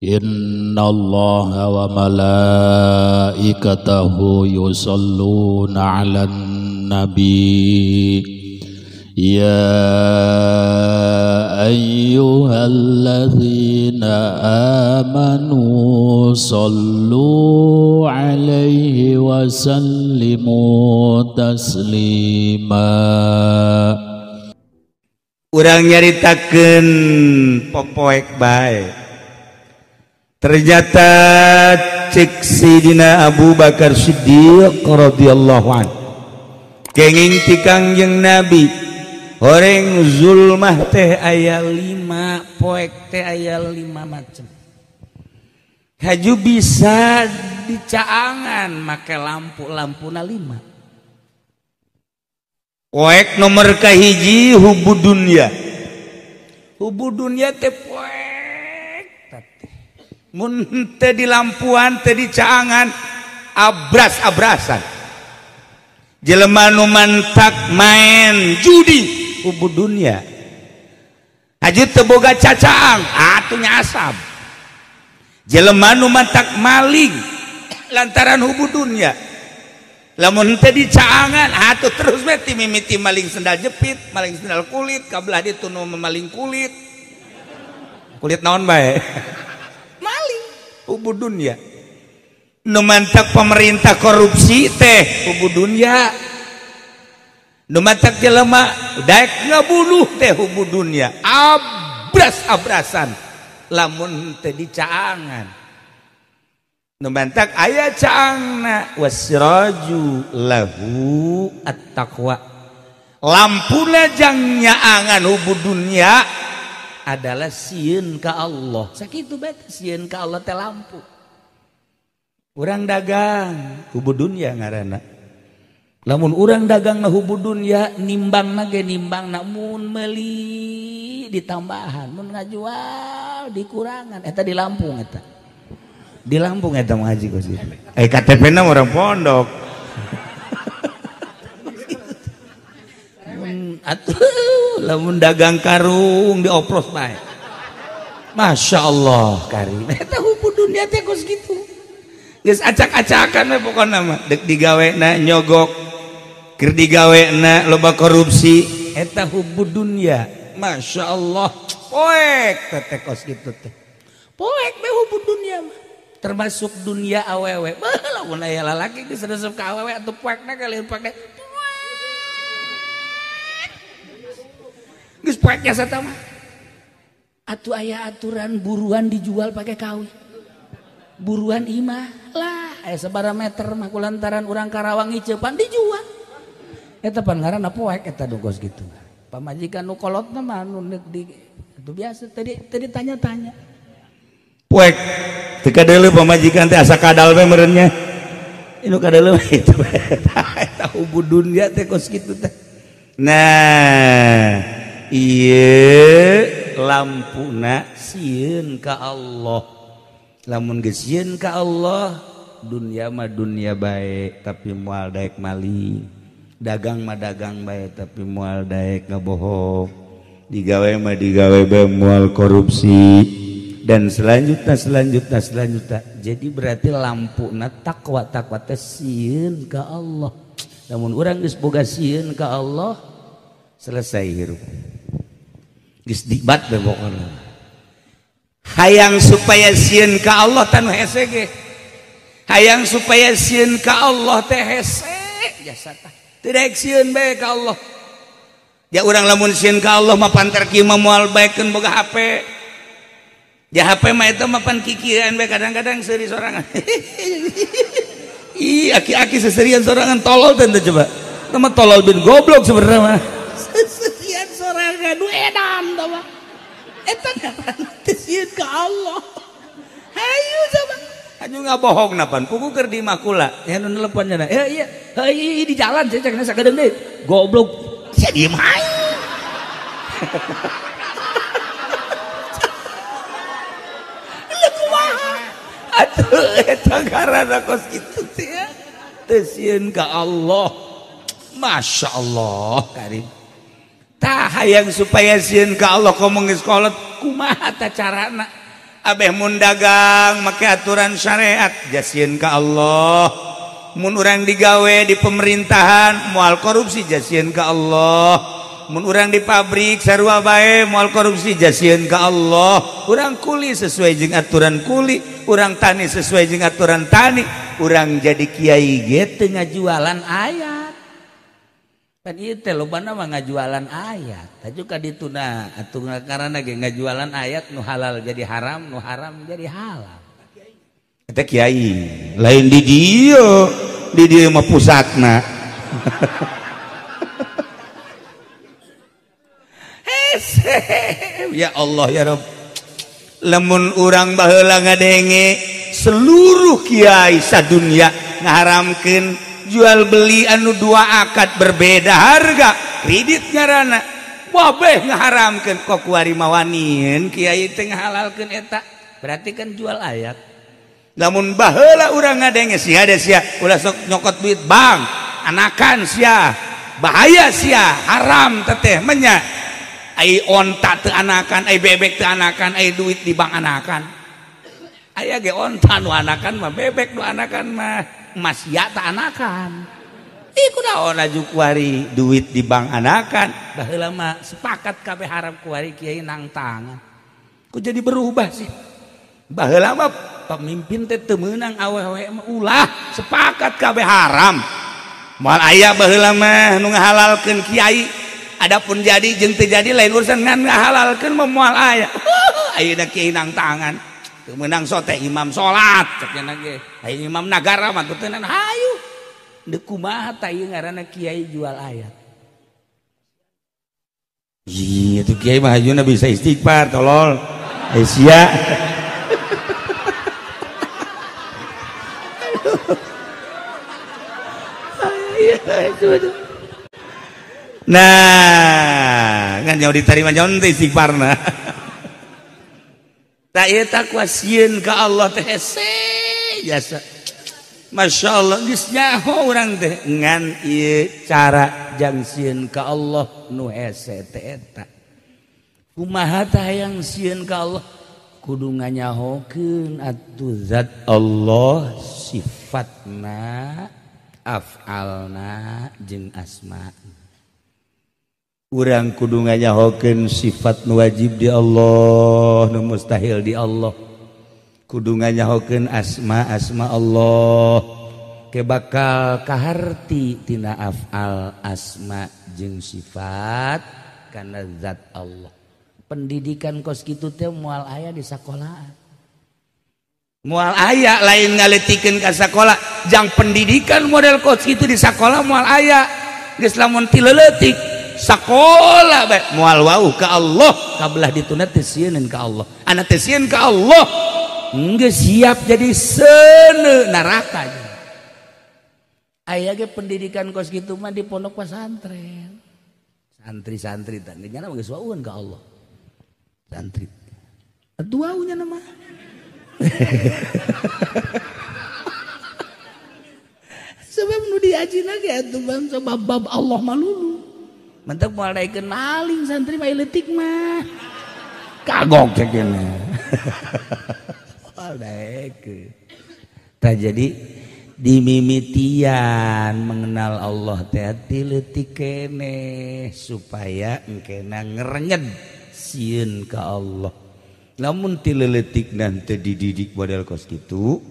Inna Allah wa malaikatahu yusalluna 'alan nabi ya ayyuhalladzina amanu sallu 'alaihi wa sallimu taslima. Urang nyaritakeun popoek bae. Ternyata cek Sidina Abu Bakar Siddiq radhiyallahu an kenging ti Kangjeng Nabi horeng zulmah teh aya 5 poek teh aya 5 macam. Haju bisa dicaangan make lampu-lampuna 5. Poek nomor kahiji hubu dunya. Hubu dunya teh poek mun teh di lampuan teh di caangan abras-abrasan. Jelema nu mantak main judi hubu dunya. Haji teu boga cacaang atuh nyasab. Jelema nu mantak maling lantaran hubu dunya. Lamun teh di caangan atuh terus we ti mimiti maling sendal jepit, maling sendal kulit, kabelah ditu nu maling kulit. Kulit naon bae? Hubu dunya. Nu mantak pemerintah korupsi teh hubu dunya. Nu mantak jelema daek ngabunuh teh hubu dunya. Abras-abrasan lamun teh dicaangan. Nu mantak aya caangna wasiraju lahu at-taqwa. Lampuna jang nyaangan hubu dunya adalah sieun ka Allah. Sakitu bae sieun ka Allah teh lampu. Urang dagang hubu dunya ngaranna. Lamun urang dagang na hubu dunya nimbangna ge nimbangna mun meuli ditambahan, mun ngajual dikurangan. Eta di Lampung eta. Di Lampung eta mah haji kos kitu. KTP na orang pondok. Atuh lamun dagang karung dioplos bae. Masya Allah karim. Eta hubu dunya teh kos kitu. Geus acak-acakan we pokona mah. Deuk digawena nyogok, keur digawena loba korupsi, eta hubu dunya. Masya Allah. Poek teh kos kitu teh. Poek we hubu dunya mah. Termasuk dunia awewe. Beuh lamun aya lalaki geus resep ka awewe atuh poekna kalian poekna. Geus poek jasa mah. Atuh aya aturan buruan dijual pakai kawin. Buruan imah lah aya sabaraha meter mah kulantaran urang Karawang ngiceupan dijual. Eta pan ngaranna poek eta dugos gitu. Pamajikan nu kolotna mah nu di itu biasa tadi tanya-tanya. Poek teu kadeuleu pamajikan teh asa kadal we meureun nya. Inu kadeuleu itu eta hubu dunya teh kos kitu teh. Nah, ieu lampuna sieun ka Allah. Lamun geus sieun ka Allah, dunya mah dunya bae tapi moal daek maling. Dagang mah dagang bae tapi moal daek ngabohong. Digawe mah digawe bae moal korupsi dan selanjutnya selanjutnya selanjutnya. Jadi berarti lampuna takwa, takwa teh sieun ka Allah. Lamun urang geus boga sieun ka Allah, selesai hirup. Geus nikmat we pokona. Hayang supaya sieun ka Allah tanu hese ge. Hayang supaya sieun ka Allah teh hese jasa tah. Teu daek sieun bae ka Allah. Ya urang lamun sieun ka Allah mah pantar kieu mah moal baekeun boga HP. Ya HP mah eta mah pan kikieuan bae kadang-kadang seuri sorangan. Ih, aki-aki seserian sorangan tolol teh coba. Eta mah tolol bin goblok sebenarnya mah. Seserian sorangan nu edan tah mah. Eta ngaran teh sieun ka Allah. Hayu coba. Hayu ngabohong napan pugu keur di makula. Ya nu nelepon nya. Eh iya, heuh di jalan saya cek sakedeung deui. Goblok. Sia diem hayu. Leuh kumaha? Atuh eta ngaranna kos kitu teh. Teu sieun ka Allah. Masya Allah karim. Tah hayang supaya sieun ka Allah komo geus kolot kumaha ta carana? Abeh mun dagang make aturan syariat jasieun ka Allah. Mun urang digawe di pemerintahan moal korupsi jasieun ka Allah. Mun urang di pabrik sarua bae moal korupsi jasieun ka Allah. Urang kuli sesuai jeung aturan kuli, urang tani sesuai jeung aturan tani, urang jadi kiai ge teu ngajualan ayat. Pan ieu teh lobana mah ngajualan ayat. Taju ka dituna atuh karana ge ngajualan ayat nu halal jadi haram, nu haram jadi halal. Eta kiai lain di dieu, di dieu mah pusatna. Ya Allah ya Rabb. Lamun urang baheula ngadenge seluruh kiai sadunya ngaharamkeun jual beli anu dua akad berbeda harga kredit ngaranna wabeh ngaharamkeun kok kuari mawanien kiai teh ngahalalkeun eta berarti kan jual ayat. Lamun baheula urang ngadenge sia de sia ulah sok nyokot duit bank anakan sia bahaya sia haram teteh menya ai onta teu anakan ai bebek teu anakan ai duit di bank anakan aya ge onta nu anakan mah bebek nu anakan mah mas ya tak anakan. Ih kunaon aju kuari duit di bank anakan baheula mah sepakat kabeh haram kuari kiai nang tangan. Kok jadi berubah sih? Baheula mah pemimpin teh teu meunang awewe mah ulah sepakat kabeh haram. Moal aya baheula mah nu ngahalalkeun kiai. Adapun jadi jeung teu jadi lain urusan ngan ngahalalkeun mah moal aya. Ayeuna kiai nang tangan. Menang sote imam salat cek nya ge aya imam nagara mah teu hayu deuk kumaha tah ieu ngaranna kiai jual ayat. Ih atuh kiai mah hayuna bisa istighfar tolol ai sia. Nah ngan jauh diterima jauh teh istighfarna. Tak ieu takwa sieun ka Allah teh hese jasa. Masya Allah geus nyaho urang teh ngan ieu cara jang sieun ka Allah nu hese teh eta. Kumaha tah hayang sieun ka Allah kudu nganyahokeun atuh zat Allah sifatna af'alna jeung asma. Urang kudu nganyahokeun sifat nu wajib di Allah, nu mustahil di Allah. Kudu nganyahokeun asma-asma Allah. Ke bakal kaharti tina af'al asma jeung sifat kana zat Allah. Pendidikan kos kitu teh moal aya di sakolaan. Moal aya lain ngaletikeun ka sakola, jang pendidikan model kos kitu di sakola moal aya. Geus lamun ti leutik sakola bae moal wauh ka Allah kabelah dituna teu sieun ka Allah ana teu sieun ka Allah geus siap jadi seuneu neraka. Aya ge pendidikan kos kitu mah di pondok pesantren santri-santri teh nya mah geus wauheun ka Allah santri atuh wauhnya mah. Sebab nu diajina ge atuh bangsa bab-bab Allah malulu. Mentek moal daekeun maling santri mah leutik mah. Kagok cek cenah. Moal daekeun. Tah jadi dimimitian mengenal Allah teh ti leutik keneh supaya engkena ngerenyed sieun ka Allah. Lamun ti leutikna teu dididik model kos kitu,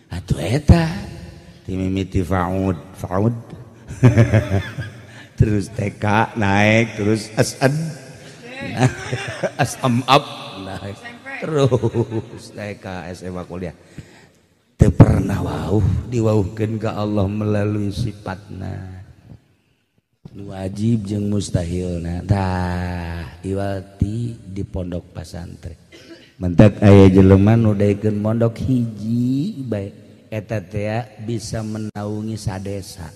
atuh eta dimimiti faud, faud. Terus TK naik terus SN SM up naik terus TK SMA kuliah teu pernah wauh diwauhkeun ka Allah melalui sifatna nu wajib jeung mustahilna tah iwati di pondok pasantren mentak aya jelema nu daekeun mondok hiji bae eta teh bisa menaungi sadesa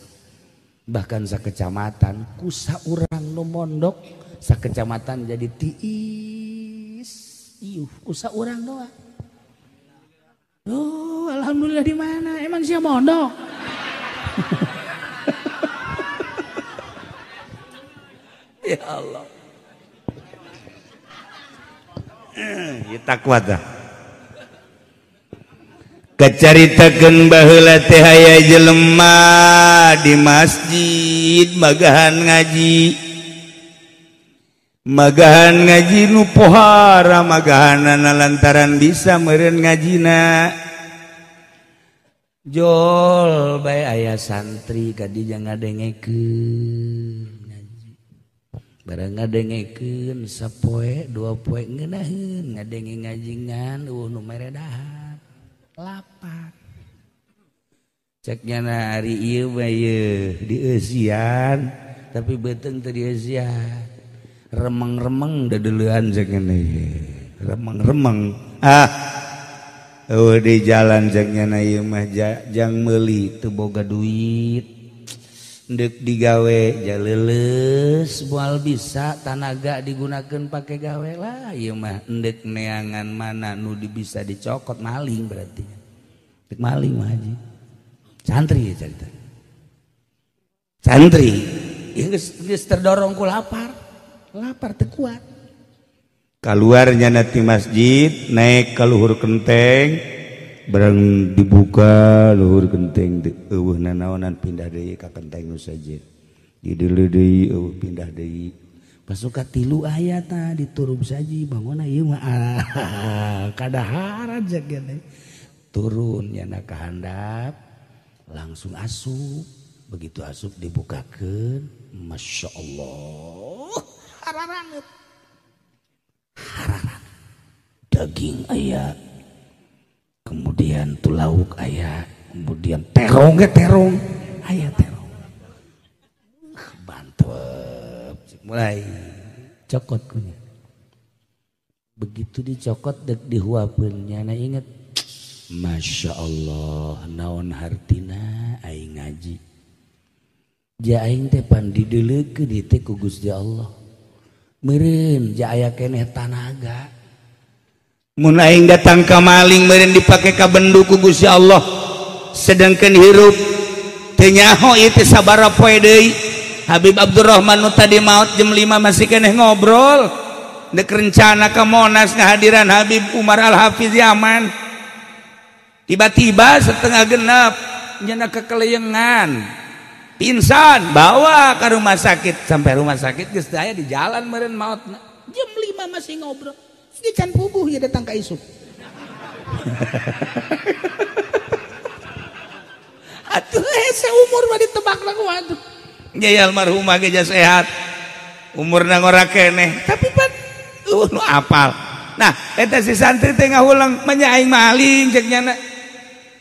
bahkan sakecamatan kusa urang nu mondok sakecamatan jadi tiis iuh kusa urang doang. Oh, alhamdulillah di mana? Emang sia mondok? Ya Allah. Ya takwa dah. Kacaritakeun baheula teh aya jelema di masjid magahan ngaji. Magahan ngaji nu pohara magahanana lantaran bisa meureun ngajina. Jol bae aya santri kadi jang ngadengekeun ngaji. Barang ngadengekeun sapoe dua poe ngeunaheun ngadenge ngaji ngan eueuh nu mere dahar. Lapar. Cek nyana ari ieu mah ieu dieusian tapi beuteung teu dieusian. Remeng-remeng dedeulean cek nyana ieu. Remeng-remeng. Ah. Eueuh di jalan cek nyana ieu mah jang meuli teu boga duit. Deuk digawe jaleuleus moal bisa tanaga digunakeun pake gawe lah ieu mah endek neangan mana nu bisa dicokot maling berarti. Dek maling mah haji. Santri ya cerita. Santri ieu geus terdorong ku lapar. Lapar teu kuat. Kaluarnya nanti masjid naik ka luhur kenteng barang dibuka luhur kenteng eueuh nanaonan pindah deui ka kenteng nu sajen. Dideuleu deui eueuh pindah deui. Pasuka tilu aya tah diturub saji bangunna ieu mah kadaharan jeung turun nyana ka handap langsung asup. Begitu asup dibukakeun Masya Allah hararanget. Hararanget. Daging aya, kemudian tulauk aya, kemudian terong ge terong, aya terong. Bantep mulai cokot kunya. Begitu dicokot dek dihuapeun nyana inget, Masya Allah naon hartina aing ngaji. Ja aing teh pan dideuleukeun ieu teh ku Gusti Allah. Meureun ja aya keneh tanaga. Mun aing datang ka maling meureun dipake ka bendu ku Gusti Allah. Sedangkan hirup teu nyaho ieu teh sabaraha poe deui. Habib Abdurrahman nu tadi maot jam 5 masih keneh ngobrol. Dek rencana ka Monas ngahadiran Habib Umar Al-Hafiz Yaman. Tiba-tiba setengah genep nyana kekeleyengan. Pingsan bawa ke rumah sakit, sampai rumah sakit geus teu aya di jalan meureun maotna. Jam 5 masih ngobrol. Ge can puguh ya datang ka isuk. Atuh hese umur mah ditebak lah ku atuh. Nya almarhumah ge sehat. Umurna ngora keneh, tapi pan eueuh nu apal. Nah, eta si santri teh ngahulang mah nya aing maling cek nyana.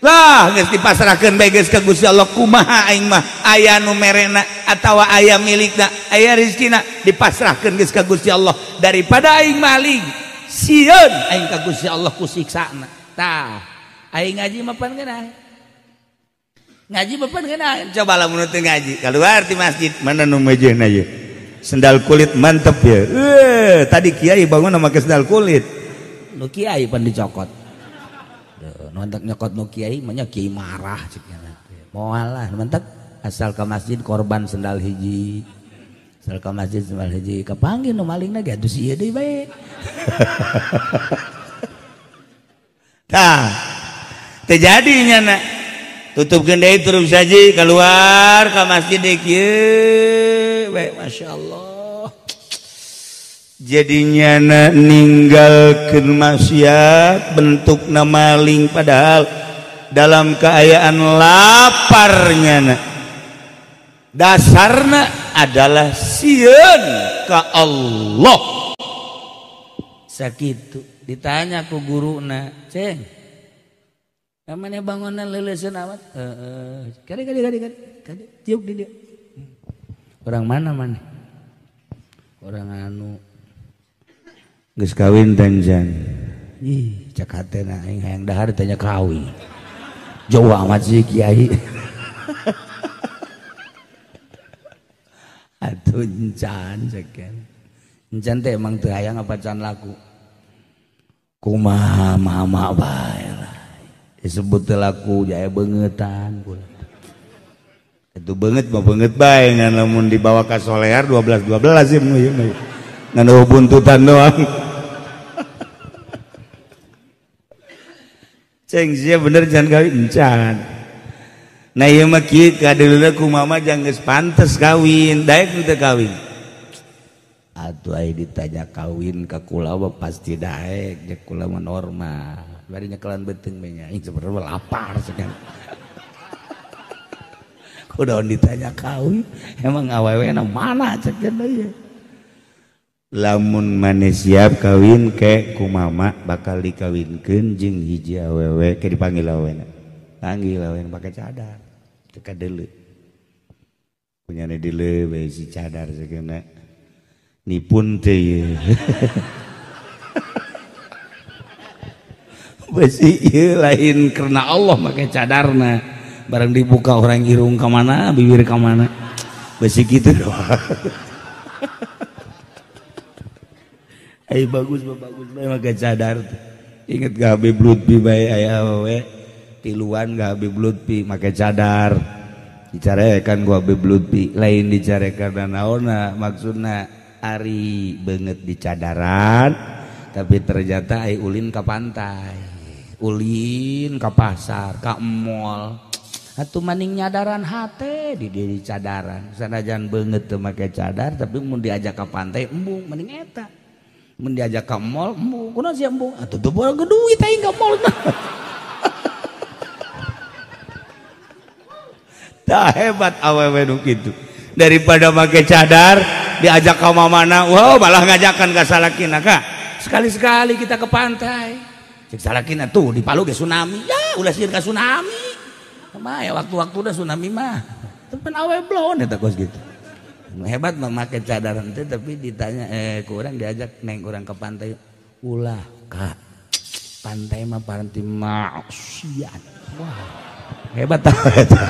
Lah geus dipasrahkeun bae geus ka Gusti Allah kumaha aing mah aya nu merena atawa aya milikna, aya rezekina dipasrahkeun geus ka Gusti Allah daripada aing maling. Sieun aing ka Gusti Allah ku siksana. Tah, aing ngaji mah pan geunah. Ngaji mah pan geunah. Coba lamun teu ngaji, keluar ti masjid mana nu mejeuna ieu. Sendal kulit mantep ya. Tadi kiai bangun make sendal kulit. Nu kiai pan dicokot. Nontak nyokot nu kiai mah nya kiai marah cek nya. Moal lah mentek asal ke masjid korban sendal hiji. Asal ke masjid sendal hiji kapanggih nu malingna ge atuh si ieu deui bae. Tah, teu jadi nyana. Tutupkeun deui turun saji keluar ka masjid deui kieu bae Masya Allah. Jadinya na ninggalkeun maksiat bentukna maling padahal dalam keayaan laparnya na. Dasarna adalah sieun ka Allah. Sakitu ditanya ku guruna, "Ceng, namanya bangunan leuleuskeun amat?" Heeh. Kade kade kade kade tiuk di dieu. Orang mana mana? Orang anu geus kawin tanjan. Ih, cek hatena aing hayang dahar tanya kawin. Jauh amat sih kiai. Atuh encan cek. Encan teh emang teu hayang apa can laku. Kumaha mama bae lah. Disebut teu laku jaya beungetan kula. Itu beungeut mah beungeut bae ngan lamun dibawa ka solear 12 12 sih ieu mah. Ngan buntutan doang. Ceng sia bener jangan kawin encan. Nah ieu mah kieu kadeuleuh ku mama jang geus pantes kawin, daek teu kawin. Atuh ai ditanya kawin ka kula mah pasti daek, jeung kula mah normal. Bari nyekelan beuteung we nya, aing sebenarnya lapar sekarang. Kudaon ditanya kawin, emang awewena mana cek deui. Lamun maneh siap kawin ke ku mama bakal dikawinkeun jeung hiji awewe ke dipanggil awewena. Panggil awewena pake cadar. Teu kadeuleu. Punyane deuleu we si cadar sakeuna. Nipun teh ieu. Besi ieu lain karena Allah make cadarna. Barang dibuka orang irung ka mana, bibir ka mana. Besi kitu doang. Ai bagus bagus bae make cadar teh. Inget gak Habib Lutfi bae aya awewe tiluan gak Habib Lutfi make cadar. Dicarekan ku Habib Lutfi, lain dicarekan naonna maksudna ari beungeut di cadaran tapi ternyata ai ulin ka pantai, ulin ka pasar, ka mall. Atuh maning nyadaran hate di diri cadaran. Sanajan beungeut teu make cadar tapi mun diajak ka pantai embung mending eta. Mun diajak ka mall embung, kunaon sia embung? Atuh teu boga duit aing ka mall. Tah hebat awewe nu kitu. Daripada make cadar diajak ka mamana, wow malah ngajakan ka salakina ka. Sekali-sekali kita ke pantai. Cek salakina tuh di Palu ge tsunami. Ya ulah sieun ka tsunami. Mah ya waktu-waktu udah tsunami mah. Tepen awe blon eta kos gitu. Hebat memakai cadaran teh tapi ditanya kurang diajak neng kurang ke pantai. Ulah kak. Pantai mah paranti maksiat. Wah. Hebat tah eta.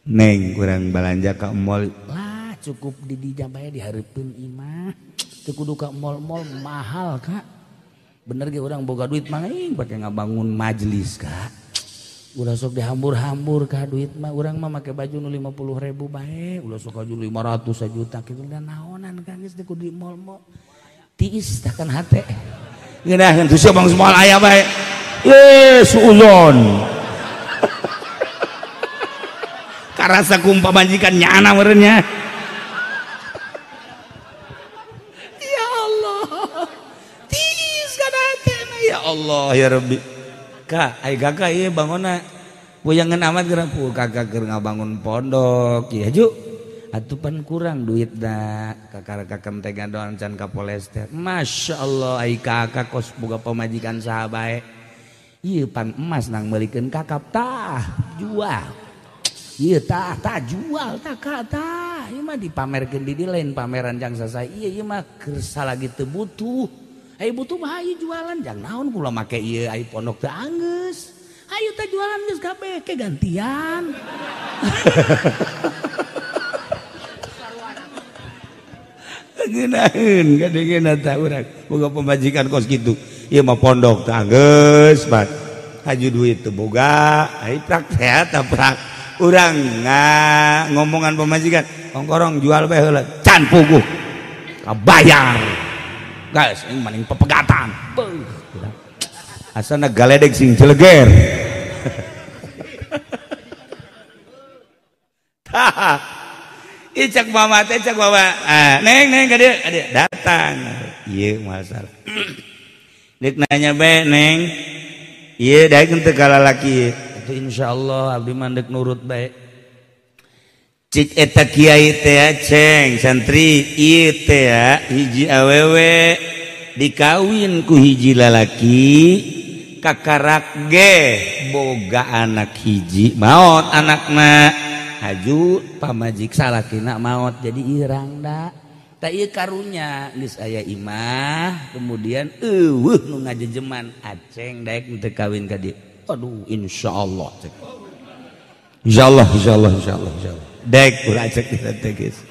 Neng kurang belanja ke mall. Lah cukup di dijabaya dihareupeun imah. Teu kudu ka mall-mall mahal kak. Bener ge urang boga duit mah aing pake ngabangun majelis kak. Ulah sok dihambur-hambur kak duit mah urang mah make baju nu 50.000 bae, ulah sok baju 500 sajuta kitu da naonan kak geus teu kudu di mall-mall. Tiis tah kan hate. Ngeunaheun tuh sia bang moal aya bae. Ye suuzon. Karasa ku pamajikan nyana meureun nya. Ya Allah. Tiis kana hate ya Allah ya Rabbi. Kak, ai kakak ieu bangonna puyangan amat geura kakak keur ngabangun pondok ya ju. Atuh pan kurang duitna kakak kakak teh ngadoan can ka polester. Masya Allah ai kakak kos boga pamajikan saha bae. Ieu pan emas nang meulikeun kakap tah jual. Ieu tah tah jual tah kak tah. Ieu mah dipamerkeun di dieu lain pameran jang sasai. Ieu ieu mah keur salagi teu butuh. Ai butuh mah ieu jualan jang naon kula make ieu ai pondok teu anggeus. Ayo teh jualan geus kabeh ke gantian. Ngeunaheun kadengeuna tah urang boga pamajikan kos kitu. Ieu mah pondok teh anggeus bat. Haju duit teu boga, ai prak teh eta prak. Urang ngomongan pamajikan, ongkorong jual bae heula, can puguh. Kabayar. Guys, ini maning pepegatan. Beuh. Asana galedeg sing jeleger. Tah. Ieu cek mama teh cek mama. Ah, neng neng ka dieu, ka dieu datang. Ieu masalah. Dek nanya bae neng. Ieu daek teu ka lalaki. Atuh insyaallah abdi mah deuk nurut bae. Cik eta kiai teh ceng santri ieu teh hiji awewe dikawin ku hiji lalaki kakarak ge boga anak hiji maot anakna haju pamajik salakina maot jadi irang da tah ieu karunya geus aya imah kemudian eueuh nu ngajejeman aceng daek teu kawin ka dieu. Aduh insyaallah cek insyaallah insyaallah insyaallah insyaallah dek urang cek teh geus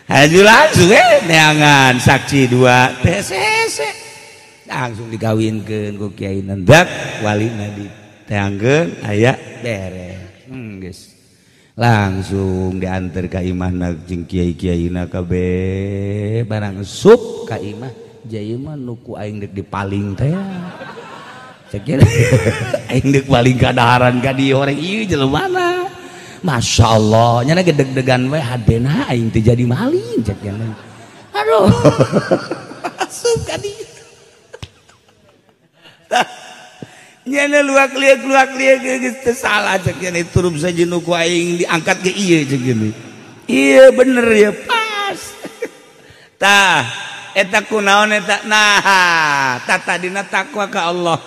haju langsung neangan saksi dua TCC langsung dikawinkeun ku kiai nendak walina diteangkeun aya beres geus langsung diantar ka imahna jeung kiai-kiaina kabeh barang sup ka imah jaya mah nu ku aing deuk dipaling teh. Cek aing deuk maling kadaharan ka dieu horeng ieu jelema. Masya Allah, nyana gedeg-degan we hadena aing teu jadi maling cek nyana. Aduh. Asup ka dieu. Tah nyana luak lieu geus teu salah cek nyana turub sajeun ku aing diangkat ke ieu cek nyana. Ieu bener ya pas. Tah eta kunaon eta nah tata dina takwa ka Allah.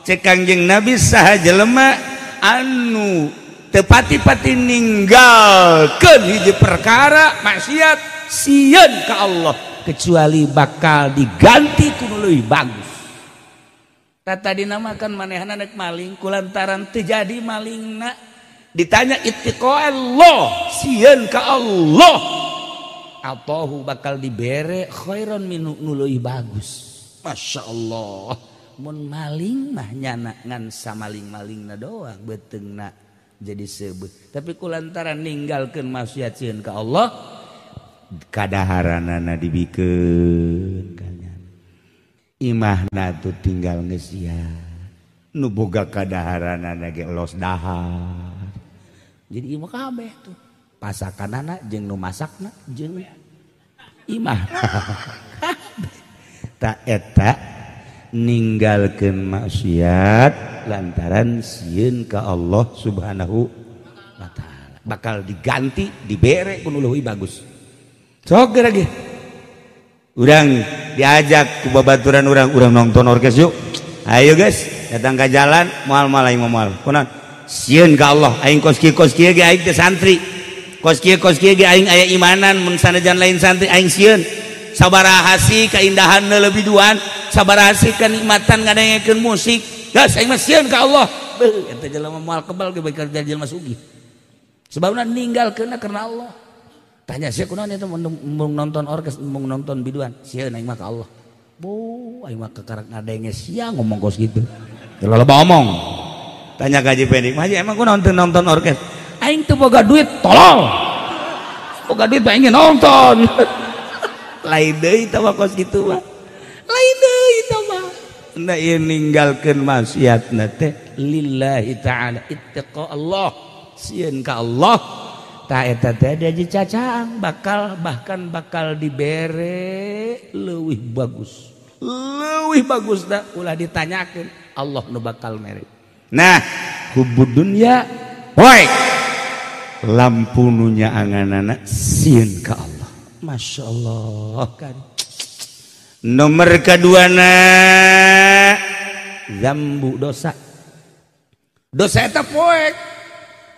Cek Kangjeng Nabi saha jelema anu tepati-pati ninggalkeun hiji perkara maksiat sieun ka Allah kecuali bakal diganti ku nu leuwih bagus. Tata dinamakan manehna nek maling kulantaran teu jadi malingna ditanya ittiqa Allah sieun ka Allah atahu bakal dibere khairan minu nu leuwih bagus. Masya Allah mun maling mah nyana ngan samaling-malingna doang beuteungna jadi sebut tapi kulantaran ninggalkeun maksiat sieun ka Allah kadaharanana dibikeun kanyana imahna tuh tinggal ngeusian nu boga kadaharanana ge los dahar jadi imah kabeh tuh pasakanana jeung nu masakna jeung imah kabeh ta eta ninggalkeun maksiat lantaran sieun ka Allah Subhanahu wa taala bakal diganti dibere ku nu leuwih bagus. Sok geura ge urang diajak ku babaturan urang nonton orkes yuk. Ayo guys, datang ka jalan moal-moal aing moal. Kunaon? Sieun ka Allah aing kos kieu ge aing teh santri. Kos kieu ge aing aya imanan mun sanajan lain santri aing sieun. Sabaraha sih kaindahan leuwih duaan, sabaraha sih kenikmatan ngadengekeun musik. Gas aing mah sieun ka Allah. Beuh eta jelema moal kebal ge bakal jadi jelema sugih. Sebabna ninggalkeunna karena Allah. Tanya sia kunaon eta mun nonton orkes, mun nonton biduan, sieun aing mah ka Allah. Bu, aing mah kekarak ngadenge sia ngomong kos kitu. Loba omong. Tanya ka Haji Pendi, "Haji emang kunaon teu nonton orkes?" Aing teu boga duit, tolol. Boga duit mah aing nonton. Lain deui tah mah kos kitu mah. Lain deui tah mah. Nah ieu ninggalkeun maksiatna teh lillahi ta'ala ittiqa Allah sieun ka Allah ta eta teh diaji cacaang bakal bahkan bakal dibere leuwih bagus da ulah ditanyakeun Allah nu bakal mere. Nah hubud dunya poek lampu nu nyaanganana sieun ka Allah. Masya Allah kan. Nomor keduana zambu dosa. Dosa eta poek.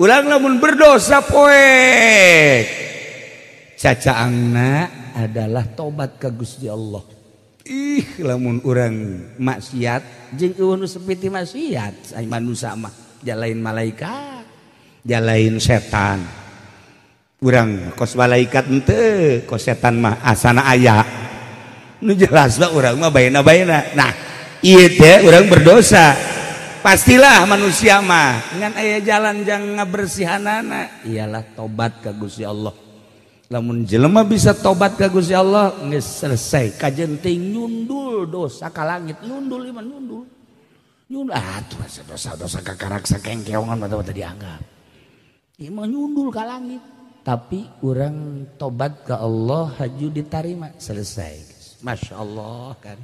Ulang lamun berdosa poek. Cacaangna adalah tobat ka Gusti Allah. Ih lamun urang maksiat jeung eueuh nu sepiti maksiat ai manusa mah jalain malaikat, jalain setan. Urang kos malaikat henteu, kos setan mah asana aya. Nu jelas lah urang mah baena-baena. Nah, ieu teh urang berdosa. Pastilah manusia mah ngan aya jalan jang ngabersihanana ialah tobat ka Gusti Allah. Lamun jelema bisa tobat ka Gusti Allah geus selesai. Kajen teh nyundul dosa ka langit, nyundul iman nyundul. Nyundul ah tuh dosa-dosa kakarak sakengkeongan mah teu dianggap. Ieu mah nyundul ka langit. Tapi urang tobat ka Allah haju ditarima selesai. Masya Allah kan.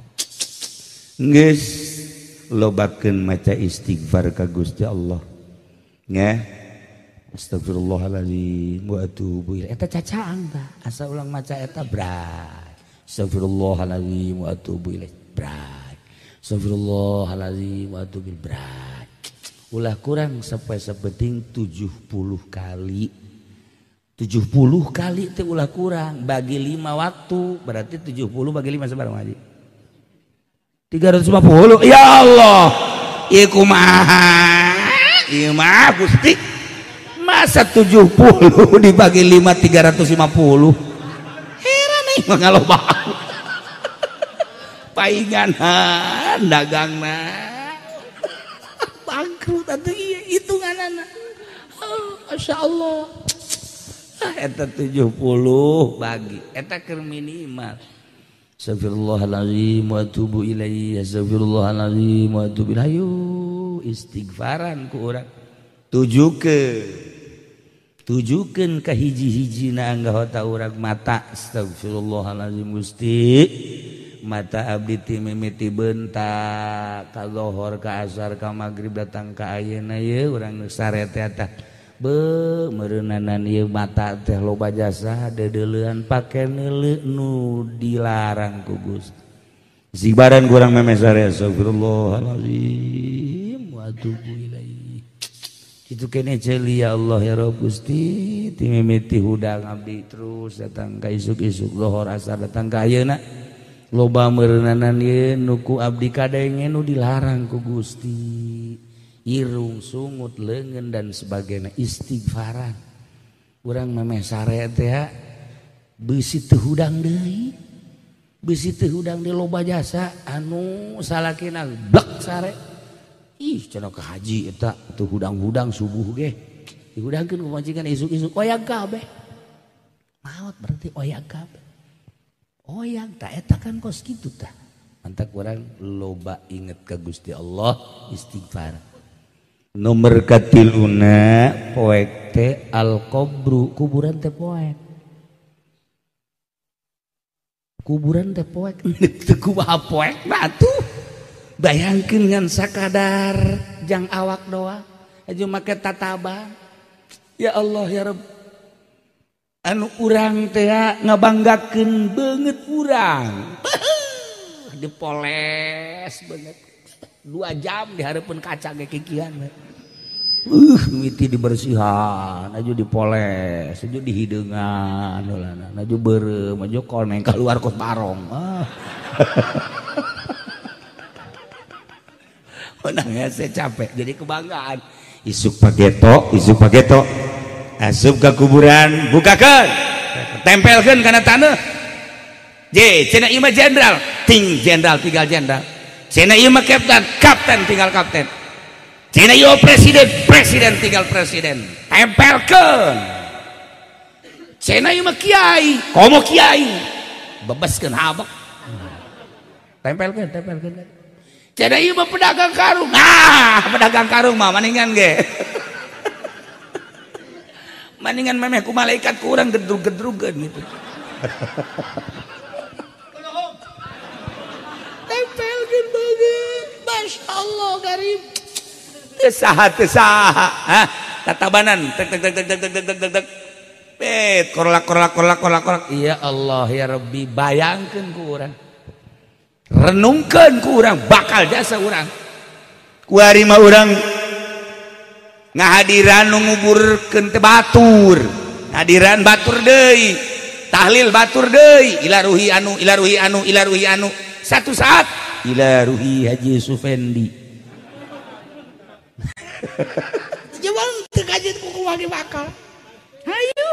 Geus lobakeun maca istighfar ka Gusti Allah. Nya. Astagfirullahaladzim wa atubu ilaih. Eta cacaang tah. Asa ulang maca eta bray. Astagfirullahaladzim wa atubu ilaih. Bray. Astagfirullahaladzim wa atubu ilaih. Bray. Ulah kurang sampai sapenting 70 kali. 70 kali teh ulah kurang bagi 5 waktu berarti 70 bagi 5 sabaraha haji 350. Ya Allah ieu kumaha ieu mah Gusti masa 70 dibagi 5 350 heran aing mah ngalobaan paingan dagangna bangkrut atuh ieu hitunganana. Oh, Masya Allah. Eta 70 bagi eta keur minimal. Astagfirullahaladzim wa atubu ilaihi, astagfirullahaladzim wa atubu ilaihi. Ayo Istighfaran ku urang tujukeun ka hiji-hijina anggota urang mata. Astagfirullahalazim Gusti, mata abdi ti mimiti bentak ka lohor ka asar ka magrib datang ka ayeuna ye urang sare teh tah be meureunana ieu mata teh loba jasa deudeulean pake neuleu nu dilarang ku Gusti. Zibaran kurang memeh sare astagfirullahalazim wa atubu ilaih. Kitu kene ceuli ya Allah ya Rabb Gusti, ti mimiti hudang abdi terus datang ka isuk-isuk lohor asar datang ka ayeuna loba meureunana ieu nu ku abdi kadenge nu dilarang ku Gusti. Irung sungut leungeun dan sebagainya istighfaran. Urang memeh sare teh beusi teu hudang deui. Beusi teu hudang deui loba jasa anu salakina blek sare. Ih cenah ka haji eta teu hudang-hudang subuh ge. Dihudangkeun ku majikan isuk-isuk oyag kabeh. Maot berarti oyag kabeh. Oyag tah eta kan kos kitu tah. Mantak urang loba inget ka Gusti Allah istighfar. Nomor katiluna poek teh al-qabru, kuburan teh poek. Kuburan teh poek. Teu kumaha poek atuh. Bayangkeun ngan sakadar jang awak doang aja make tataban. Ya Allah ya Rabb. Anu urang teh ngabanggakeun beungeut urang. Dipoles beungeut. 2 jam di hareupeun kaca ge kikian. Miti dibersihan, aju dipoles, aju dihideungan heulana, aju beureum, aju koneng keluar kos barong. Ah. Menangnya saya capek, jadi kebanggaan. Isuk pageto, asup ke kuburan, bukakan, tempelkan kana tanah. J, cenah ieu mah jenderal, ting jenderal tinggal jenderal. Cenah ieu mah kapten, kapten tinggal kapten. Cenah ieu presiden, presiden tinggal presiden. Tempelkeun. Cenah ieu mah kiai, komo kiai. Bebaskeun habek. Tempelkeun, tempelkeun. Cenah ieu mah pedagang karung. Ah, pedagang karung mah maningan ge. Maningan memeh ku malaikat ku urang gedrug-gedrugeun gitu. Tempelkeun beungeut. Masya Allah garib. Teu saha teu saha. Hah, tatabanan tek tek tek tek tek tek tek tek. Bet korlak korlak korlak korlak korlak. Ya Allah ya Rabbi, bayangkeun ku urang. Renungkeun ku urang bakal jasa urang. Kuari mah urang ngahadiran nu nguburkeun teh batur. Hadiran batur deui. Tahlil batur deui, ila ruhi anu, ila ruhi anu, ila ruhi anu. Satu saat ila ruhi Haji Sufendi. Jawab teu kajeun ku kumaha bakal. Hayu.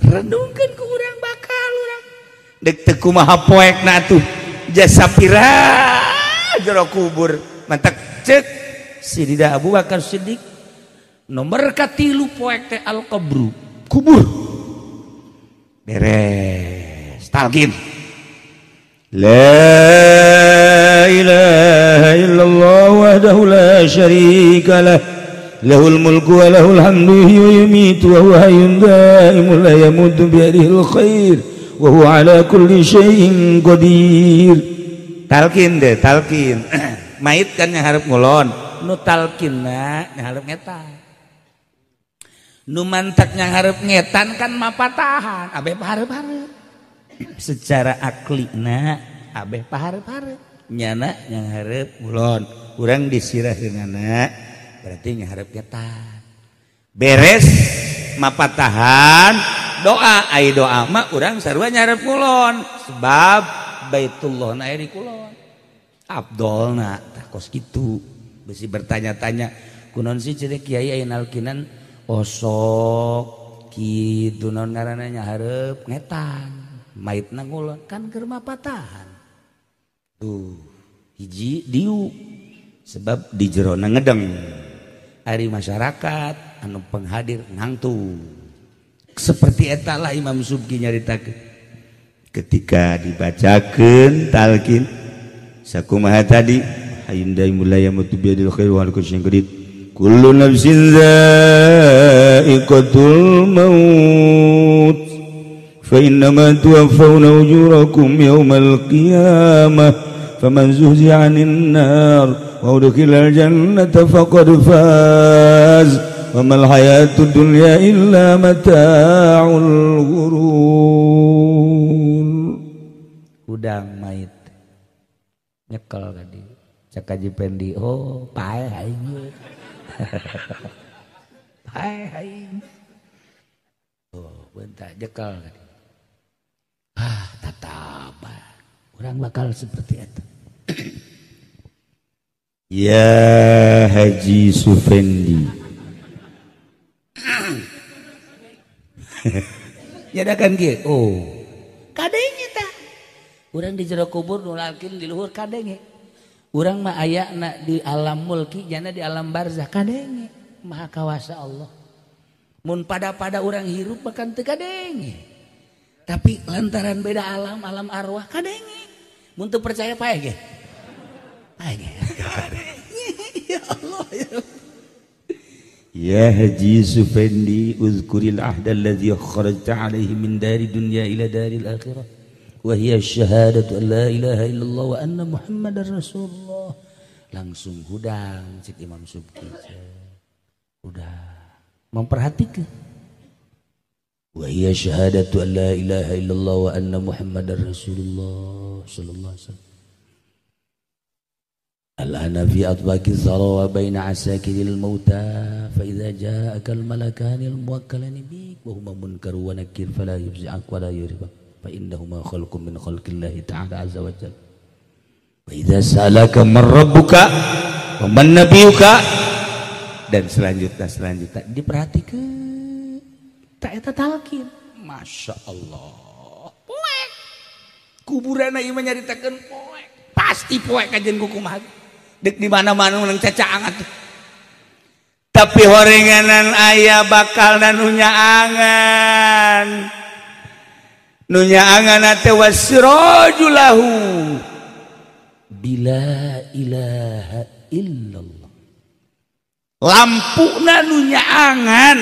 Renungkeun ku urang bakal urang. Deuk teu kumaha poekna atuh. Jasa pira jero kubur. Mantak cek Sidida Abu Bakar Siddiq nomor katilu poek teh al-qabru, kubur. Beres talqin. La ilaha illallah wahdahu la syarika lah, lahul mulku wa lahul hamdu yumiitu wa huwa hayyun daimun la yamutu bi yadihil khair wa huwa ala kulli syai'in qadir. Talqin deh, talqin. Mait kan nyaharep ngulon, nu talqinna nyaharep ngetan. Nu mantak nyaharep ngetan kan mapatahan, abeh paharep-harep. Secara aklina abeh paharep-harep. Nyana nyaharep ngulon, urang disirah denganna berarti nyaharep ngetan. Beres mapatahan doa, ai doa mah urang sarua nyaharep ngulon sebab Baitullah na aya di kulon. Abdolna tah kos kitu. Besi bertanya-tanya kunaon sih cenah kiai aya nalkinan osok kitu naon ngaranna nyaharep ngetan maitna ngulon kan keur mapatahan. Tuh hiji diu sebab di jerona ngedeng ari masyarakat anu penghadir ngangtu. Seperti eta lah Imam Subki nyaritakeun ketika dibacakeun talqin sakumaha tadi hayyun daimun la yamutu biyadil khair wa ala kulli syai'in qadir. Kullu nafsin dha'iqatul maut fa innama tuwaffawna ujurakum yawmal qiyamah faman zuhziha 'anil nar wa udkhilal jannata faqad faz wa mal hayatud dunya illa mata'ul ghurur. Udang mait nyekel tadi cek Haji Pendi, oh paeh aing paeh aing, oh bentar nyekel tadi, ah tataban orang bakal seperti itu. Ya Haji Sufendi nyadakan kieu, oh kadenge tah urang di jero kubur nu lalkin di luhur kadenge. Urang mah ayana di alam mulki jana di alam barzah kadenge. Maha kawasa Allah. Mun pada-pada urang hirup bahkan teu kadenge. Tapi lantaran beda alam, alam arwah kadenge. Mun teu percaya paeh ge. Paeh ge. Ya Allah ya. Ya Haji Sufendi uzkuril ahda alladzi kharajta alaihi min dari dunya ila daril akhirah. Wa hiya syahadatu an la ilaha illallah wa anna muhammadar rasulullah. Langsung hudang cik Imam Subki. Udah memperhatikan. Wa hiya syahadatu an la ilaha illallah wa anna muhammadar rasulullah sallallahu alaihi wasallam. Al-ana fi atbaqi dhara wa baina asakiril mauta fa idza ja'aka al-malakani al-muwakkalani bik wa huma munkar wa nakir fala yufzi'ak wa la yuribak. Fa innahuma khalqun min khalqillahi ta'ala azza wa jalla. Wa idza sa'alaka man rabbuka wa man nabiyuka, dan selanjutnya diperhatikan tak eta talqin. Masya Allah, poek kuburan ieu mah nyaritakeun poek, pasti poek kajian kumaha dek di mana-mana nang cacaang atuh. Tapi horenganan aya bakal nu nyaangan. Nu nyaangan teh wasraju lahu bila ilaha illallah. Lampuna nu nyaangan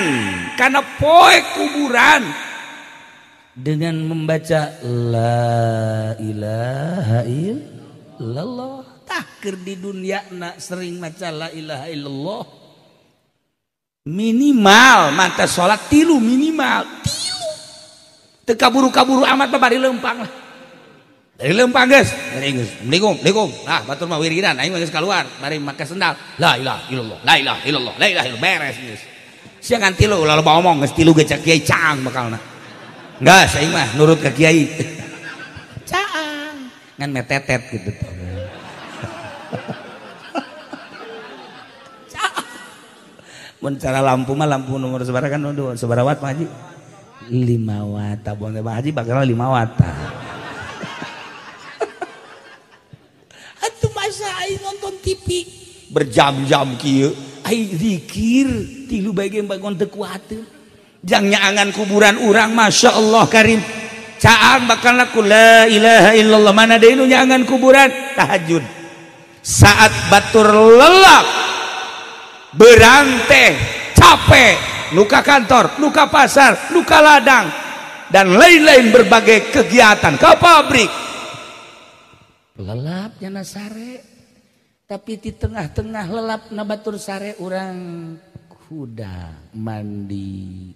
kana poe kuburan dengan membaca la ilaha illallah. Tah keur di dunia na sering maca la ilaha illallah. Minimal mata salat tilu minimal. Teu kaburu-kaburu amat mah bari leumpang lah. Dari leumpang geus. Assalamualaikum, Assalamualaikum. Nah, batur mah wiridan aing mah geus kaluar, bari make sendal. La ilaha illallah, la ilaha illallah, la ilaha illallah, beres geus. Sia ngan tilu ulah loba omong geus tilu ge cak kiai caang bakalna. Geus aing mah nurut ka kiai. Caang. Ngan metetet gitu. Caang. Mun cara lampu mah lampu nomor sabaraha kan sabaraha watt mah Haji? 5 watt, tabung teh Haji bakal 5 watt. Atuh masa aing nonton TV berjam-jam kieu, aing zikir tilu bae ge bangun teu kuateun. Jang nyaangan kuburan urang Masya Allah karim. Caang bakal laku la ilaha illallah, mana deui nu nyaangan kuburan tahajud. Saat batur lelap beranteh capek, luka kantor, luka pasar, luka ladang, dan lain-lain berbagai kegiatan ke pabrik. Lelap nyana sare, tapi di tengah-tengah lelap na batur sare urang kuda mandi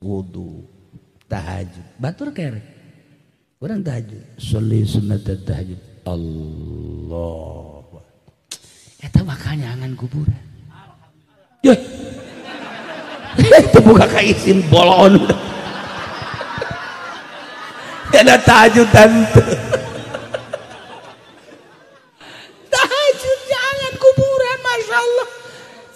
wudu tahajud. Batur kere. Urang tahajud, sholli sunnat tahajud. Allah. Eta bakal nyangan kuburan. Yeh. Itu buka kaisin bolon. Ada tahajud tante. Tahajud jangan kuburan, Masya Allah.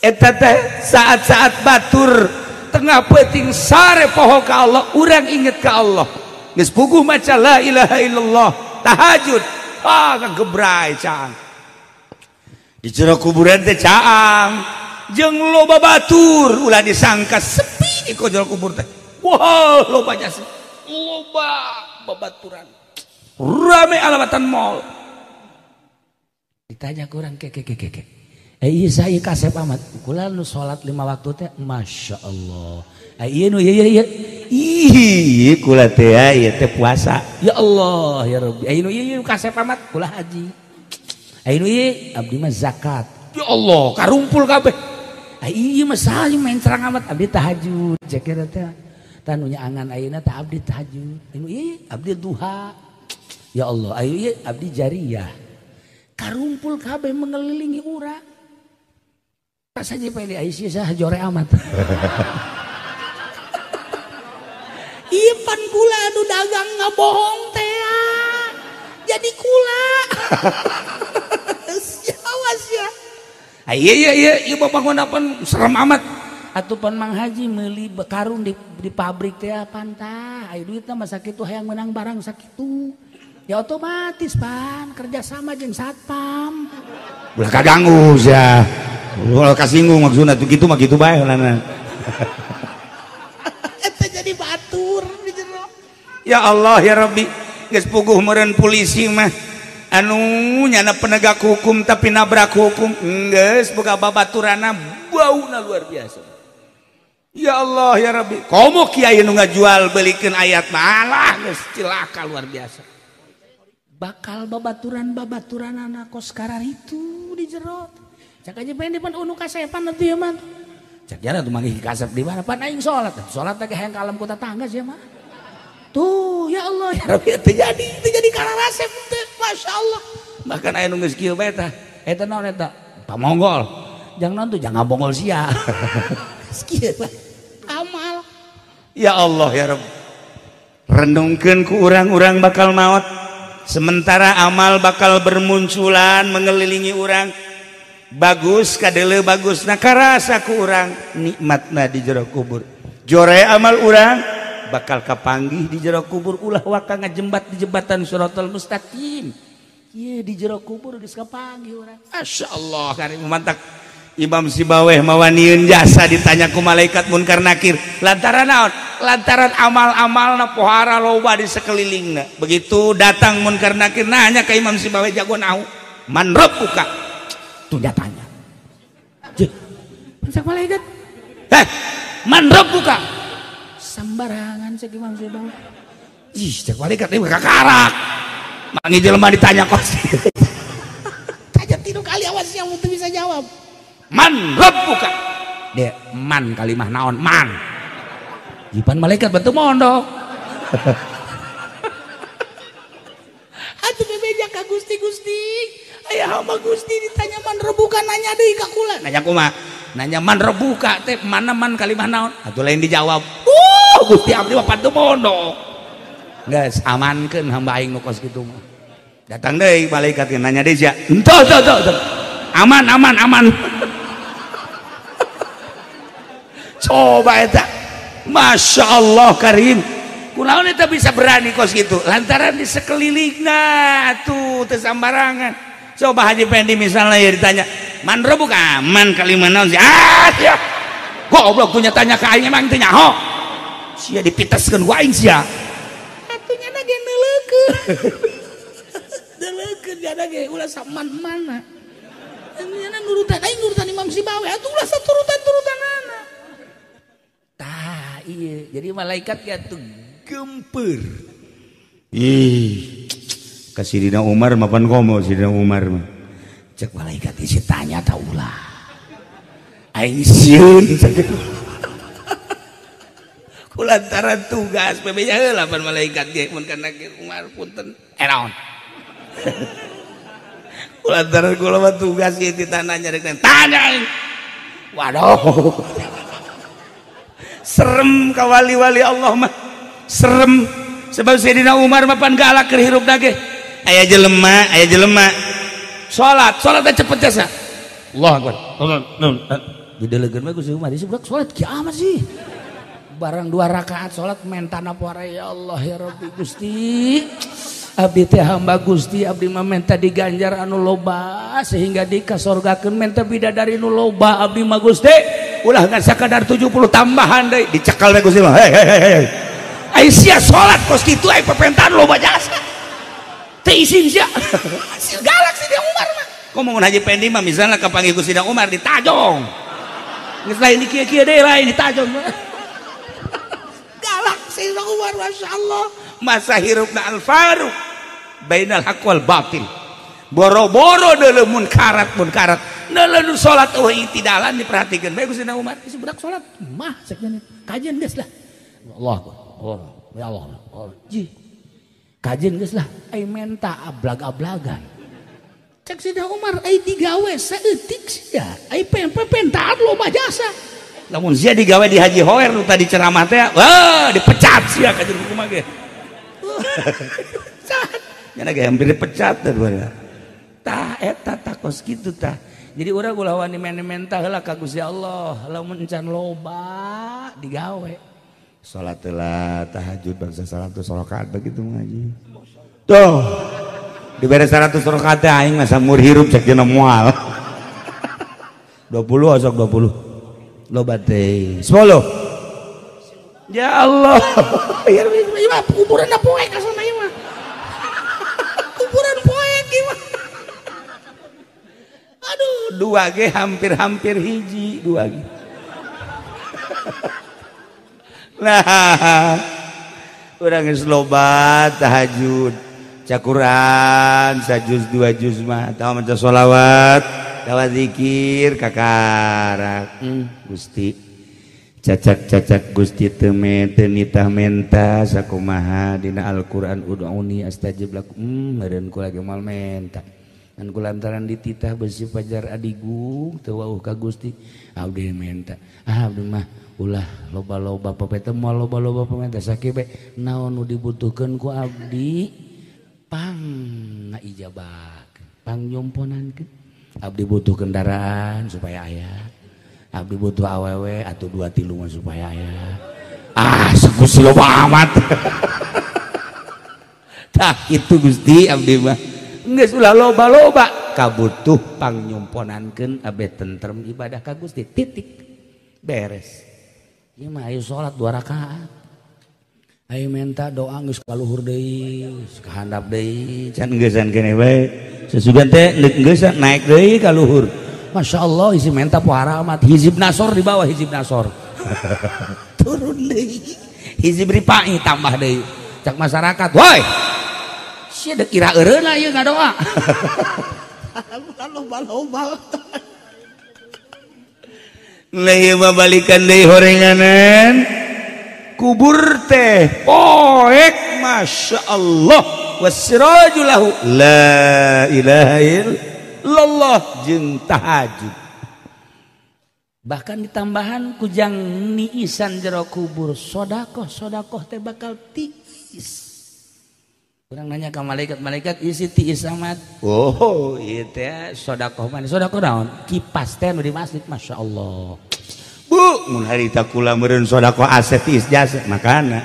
Eta teh saat-saat batur tengah peuting sare poho ka Allah, urang inget ka Allah. Geus puguh maca la ilaha illallah, tahajud. Ah, kagebrai caang. Di jero kuburan teh caang. Jeung loba batur ulah disangka sepi di jero kubur teh. Wah, loba jasa. Loba babaturan. Rame alamatan mall. Di Ditanya kurang ke ke ke ke. Iya saya kasep amat. Kula nu salat 5 waktu teh Masya Allah. Iya nu iya iya. Ih kula teh ieu teh puasa. Ya Allah ya Rabbi. Iya nu iya kasep amat kula haji. Iya nu iya abdi mah zakat. Ya Allah karumpul kabeh. Iya mah saha main serang amat abdi tahajud. Cekira teh tanunya angan ayeuna teh abdi tahajud. Iya nu iya abdi duha. Ya Allah ayo iya abdi jariyah. Karumpul kabeh mengelilingi urang. Saja pede Aisyah jore amat. Iya pan kula anu dagang ngabohong teh. Jadi kula. Awas ya. Iya iya iya ieu bapak pan serem amat. Atuh pan Mang Haji meuli karung di pabrik teh pantah. Aya duitna mah sakitu hayang menang barang sakitu. Ya otomatis pan kerja sama jeung satpam. Ulah kaganggu sia. Ulah kasinggung maksudna tuh gitu mah gitu bae lana. Eta jadi batur di jero. Ya Allah ya Rabbi, geus puguh meureun polisi mah anu nyana penegak hukum tapi nabrak hukum geus boga babaturana bauna luar biasa. Ya Allah ya Rabbi, komo kiai nu ngajual belikeun ayat malah geus cilaka luar biasa. Bakal babaturan-babaturan anak kos karar itu di jero. Cak aja pengen depan unu kasepan atuh ya mah. Cak jana tuh manggih kasep di mana pan aing salat. Salat teh hayang ka alam kota tangga sia mah. Tuh ya Allah ya Rabbi teu jadi kararasep teh masyaallah. Bahkan aya nu geus kieu bae tah. Eta naon eta? Pamonggol. Jangan naon tuh jangan bonggol sia. Geus kieu bae. Amal. Ya Allah ya Rabbi. Renungkeun ku urang-urang bakal maot. Sementara amal bakal bermunculan mengelilingi urang. Bagus kadele bagus nah karasa ku urang nikmatna di jero kubur. Jore amal urang bakal kapanggih di jero kubur ulah waka ngajembat di jembatan Shiratal Mustaqim. Ieu di jero kubur geus kapanggih urang. Masyaallah kari mantak Imam Sibaweh mawanieun jasa ditanya ku malaikat munkar nakir. Lantaran naon? Lantaran amal-amalna pohara loba di sekelilingna. Begitu datang munkar nakir nanya ka Imam Sibaweh jago nahu. Man rabbuka? Tuh dia tanya. Jeh, pensak malaikat. Heh, man rabbuka? Sembarangan cek Imam Sibaweh. Ih, cek malaikat ieu kakarak. Mangi jelema ditanya kos. Tanya tilu kali awas yang teu bisa jawab. Man rabbuka? Dia man kalimah naon man. Jipan malaikat bentuk mondok. Atuh bebeja ka Gusti Gusti. Aya hamba Gusti ditanya man rebuka nanya deui ka kula. Nanya kumaha? Nanya man rebuka teh mana man kalimah naon? Atuh lain dijawab. Gusti abdi mah pantu mondok. Geus amankeun hamba aing nu kos kitu mah. Datang deui malaikat nanya deui sia. Henteu henteu henteu. Aman aman aman. Coba eta. Masya Allah karim. Kunaon eta bisa berani kos gitu? Lantaran di sekelilingna tuh teu sambarangan. Coba Haji Pendi misalnya ya ditanya, man rebuka man kalimah naon sih? Ah sia. Goblok punya tanya ka aing emang teu nyaho. Sia dipiteskeun ku aing sia. Atuh nya ge neuleukeun. Neuleukeun jana ge ulah saman-mana. Nya nurutan aing nurutan Imam Sibaweh atuh ulah saturutan-turutanana. Tah iya, jadi malaikat ya tuh gemper. Ih, ka Sidina Umar mapan komo Sidina Umar mah. Cek malaikat isi tanya ta ulah. Aing sieun kulantaran tugas PB-nya heula pan malaikat ge mun kana Umar punten. Naon. Kulantaran kula mah tugas ieu ditanya rek tanya aing. Waduh. Serem ka wali-wali Allah mah. Serem sebab Sayyidina Umar mah pan galak keur hirup ge. Aya jelema salat, salat teh cepet jasa. Allah akbar. Didelegeun we ku si Umar, si budak salat kiamat sih. Barang 2 rakaat salat mentana poara ya Allah ya Rabbi Gusti. Abdi teh hamba Gusti, abdi mah menta diganjar anu loba sehingga dikasorgakeun menta bidadari nu loba abdi mah Gusti. Ulah ngan sakadar 70 tambahan deui dicekal we Gusti mah. Hei hei hei. Ai sia salat kos kitu ai pepentaan loba jasa. Teu isin sia. Galak si dia Umar mah. Komo mun Haji Pendi mah misalna kapanggih ku Sidang Umar ditajong. Geus lain di kieu-kieu deui lain ditajong. Galak Sidang Umar masyaallah. Masa hirupna Al Faruq bainal haq wal batil. Boro-boro deuleu munkarat munkarat. Deuleu nu salat eueuh itidalan diperhatikeun bae ku Sidang Umar. Geus budak salat mah cek kajian geus lah. Allah Allah ya Allah. Ji. Kajian geus lah ai menta ablag-ablagan. Cek Sidang Umar ai digawe saeutik sia. Ai pentaan loba jasa. Lamun sia digawe di Haji Hoer nu tadi ceramah teh, wah dipecat sia ka jeung kumaha ge. Nya ge hampir dipecat teh dua. Tah eta takos kitu tah. Jadi urang ulah wani menta heula ka Gusti Allah, lamun encan loba digawe. Salat heula tahajud bangsa 100 rakaat begitu ngaji. Tuh. Dibere 100 rakaat teh aing mah samur hirup cek dina moal. 20 osok 20. Loba teh 10. Ya Allah. Ya mah kuburan poek asana ieu mah. Kuburan poek ieu mah. Aduh, dua ge hampir-hampir hiji, dua ge. Nah, urang geus loba tahajud, cakuran sajuz dua juz mah, tawa maca sholawat, tawa zikir kakarak. Gusti, cacak-cacak Gusti teu teu nitah menta sakumaha dina Al-Qur'an ud'uni astajib lakum. Meureun kula ge moal menta. Ngan kulantaran dititah besi pajar adigung teu wauh ka Gusti, abdi menta. Ah abdi mah ulah loba-loba papete moal loba-loba pamenta sakieu bae naon nu dibutuhkeun ku abdi pang ngaijabah, pang nyomponankeun. Abdi butuh kendaraan supaya aya. Abdi butuh awewe atuh 2 3 mah supaya aya. Ah Gusti loba amat. Tah kitu Gusti abdi mah. Geus ulah loba-loba kabutuh pang nyomponankeun abeh tentrem ibadah ka Gusti titik beres. Ieu mah ayo salat 2 rakaat. Ayo menta doa geus ka luhur deui, geus ka handap deui, can geusan keneh bae. Sesudah teh geus naik deui ka luhur. Masya Allah isi menta pohara amat. Hizib nasor di bawah hizib nasor. Turun deui. Hizib ripai tambah deui. Cak masyarakat, woi. Sia deuk kira eureun ieu ngadoa. Loba-loba. Leuh mah balikan deui horenganan. Kubur teh poek Masya Allah. Wasiraju lahu la ilaha illallah jeung tahajud. Bahkan ditambahan kujang niisan jero kubur sodakoh sodakoh teh bakal tiis. Urang nanya ke malaikat, malaikat isi tiis amat. Oh, ieu teh sodakoh mana? Sodakoh naon? Kipas teh nu di masjid, Masya Allah. Bu, mun harita kula meureun sodakoh aset tiis jasa, makana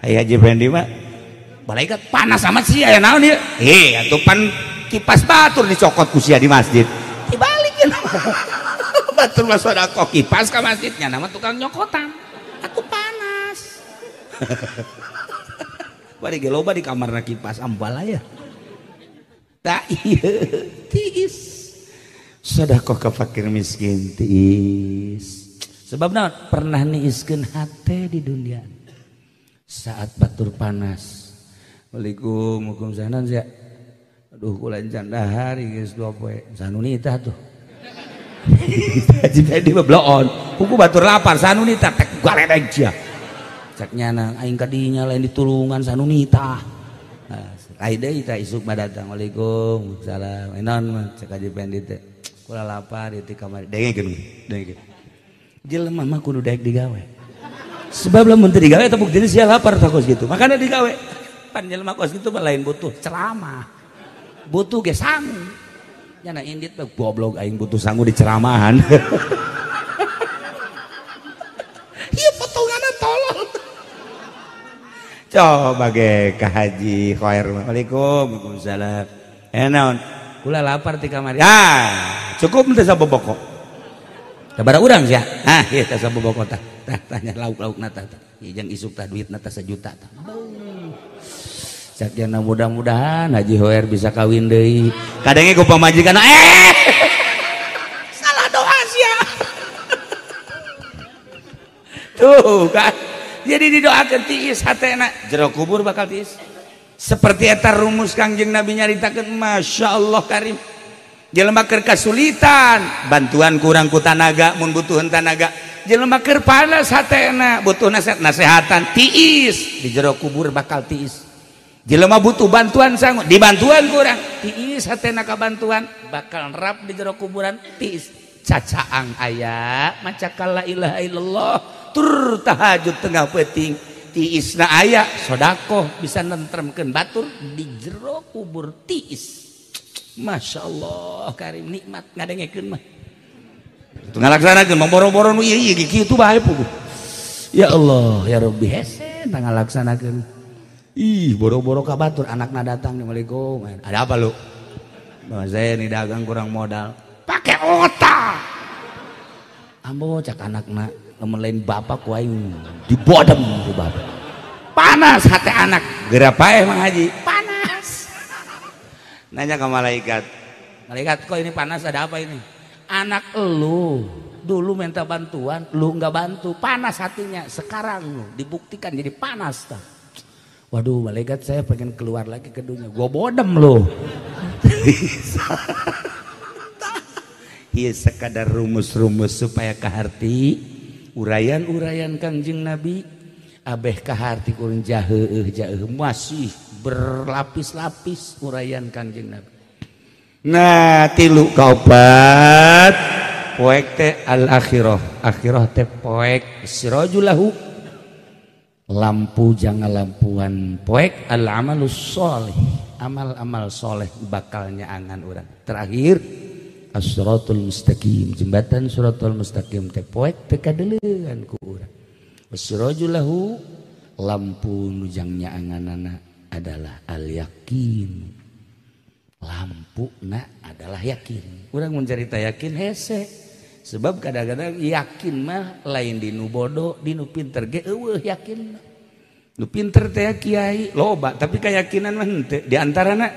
aya Haji Fendi mah malaikat panas amat sih aya naon ieu? Eh, atuh pan kipas batur dicokot ku sia di masjid. Dibalikeun. Batur mah sodakoh kipas ka masjidnya nama tukang nyokotan. Aku panas. Bari ge loba di kamarna kipas ambalaya. Tak ieu tiis. Sedekah ka fakir miskin tiis. Sebab naon? Pernah niiskeun hate di dunia. Saat batur panas. Waalaikum waalaikumsalam sia. Aduh kula encan dahar geus 2 poe. Sanunita tuh. Haji Fendi mah bloon. Kuku batur lapar sanunita tek galedeg sia. Cek nyana aing kadinya lain ditulungan sanunita. Lain deui tah isuk mah datang. Waalaikumsalam. Enon mah cek Haji Fendi teh. Kula lapar ieu teh kamari. Dengekeun, dengekeun. Jelema mah kudu daek digawe. Sebab lamun teu digawe eta buktina sia lapar tah kos kitu. Makana digawe. Pan jelema kos kitu mah lain butuh ceramah. Butuh ge sangu. Nyana indit mah goblok aing butuh sangu di ceramahan. Ieu potonganna tolol. Coba ge ka Haji Khair. Waalaikum waalaikumsalam. Naon? Kula lapar ti kamari. Ah, cukup teh saboboko. Sabaraha urang sia? Ah, ieu teh saboboko tah. Tah tanya lauk-laukna tah. Ieu jeung isuk tah duitna tah 1 juta tah. Cak jana mudah-mudahan Haji Hoer bisa kawin deui. Kadangnya ku pamajikan salah doa sia. Tuh kan. Jadi didoakeun tiis hatena, jero kubur bakal tiis. Seperti eta rumus Kangjeng Nabi nyaritakeun, Masya Allah karim. Jelema keur kasulitan, bantuan kurang ku tanaga mun butuheun tanaga. Jelema keur panas hatena, butuh nasehatan, tiis di jero kubur bakal tiis. Jelema butuh bantuan sangu, dibantuan kurang, tiis hatena ka bantuan, bakal rap di jero kuburan, tiis. Cacaang aya maca la ilaha illallah, tur tahajud tengah peuting, tiisna aya sodakoh bisa nentremkeun batur di jero kubur tiis. Masya Allah karim nikmat ngadengekeun mah. Teu ngalaksanakeun mamboro-boro nu ieu ieu kitu bae puguh. Ya Allah ya Rabbi hese teu ngalaksanakeun. Ih boro-boro ka batur anakna datang, Assalamualaikum. Ada apa lu? Bah, saya ini dagang kurang modal. Pakai otak. Ambo cak anakna lamun lain bapak ku aing dibodem ku bapak. Panas hati anak. Geura paeh Mang Haji. Panas. Nanya ke malaikat. Malaikat kok ini panas ada apa ini? Anak elu dulu minta bantuan, lu nggak bantu, panas hatinya. Sekarang lu dibuktikan jadi panas tah. Waduh malaikat saya pengen keluar lagi ke dunia. Gua bodem lu. Iya sekadar rumus-rumus supaya kaharti uraian-uraian Kangjeng Nabi abeh kaharti kurang jaheuh jaheuh masih berlapis-lapis uraian Kangjeng Nabi. Nah tilu kaopat poek teh al akhirah, akhirah teh poek sirajulahu lampu jangan lampuan poek al amalus soleh, amal-amal soleh bakalnya angan urang. Terakhir as-siratul mustaqim, jembatan siratul mustaqim teh poek teh kadeuleun ku urang. Wasirajulahu lampu nujangnya anganana adalah al yakin. Lampu na adalah yakin. Urang mun carita yakin hese. Sebab kadang-kadang yakin mah lain di nu bodoh, di nu pinter ge eueuh yakin. Nu pinter teh kiai loba, tapi keyakinan mah henteu. Di antarana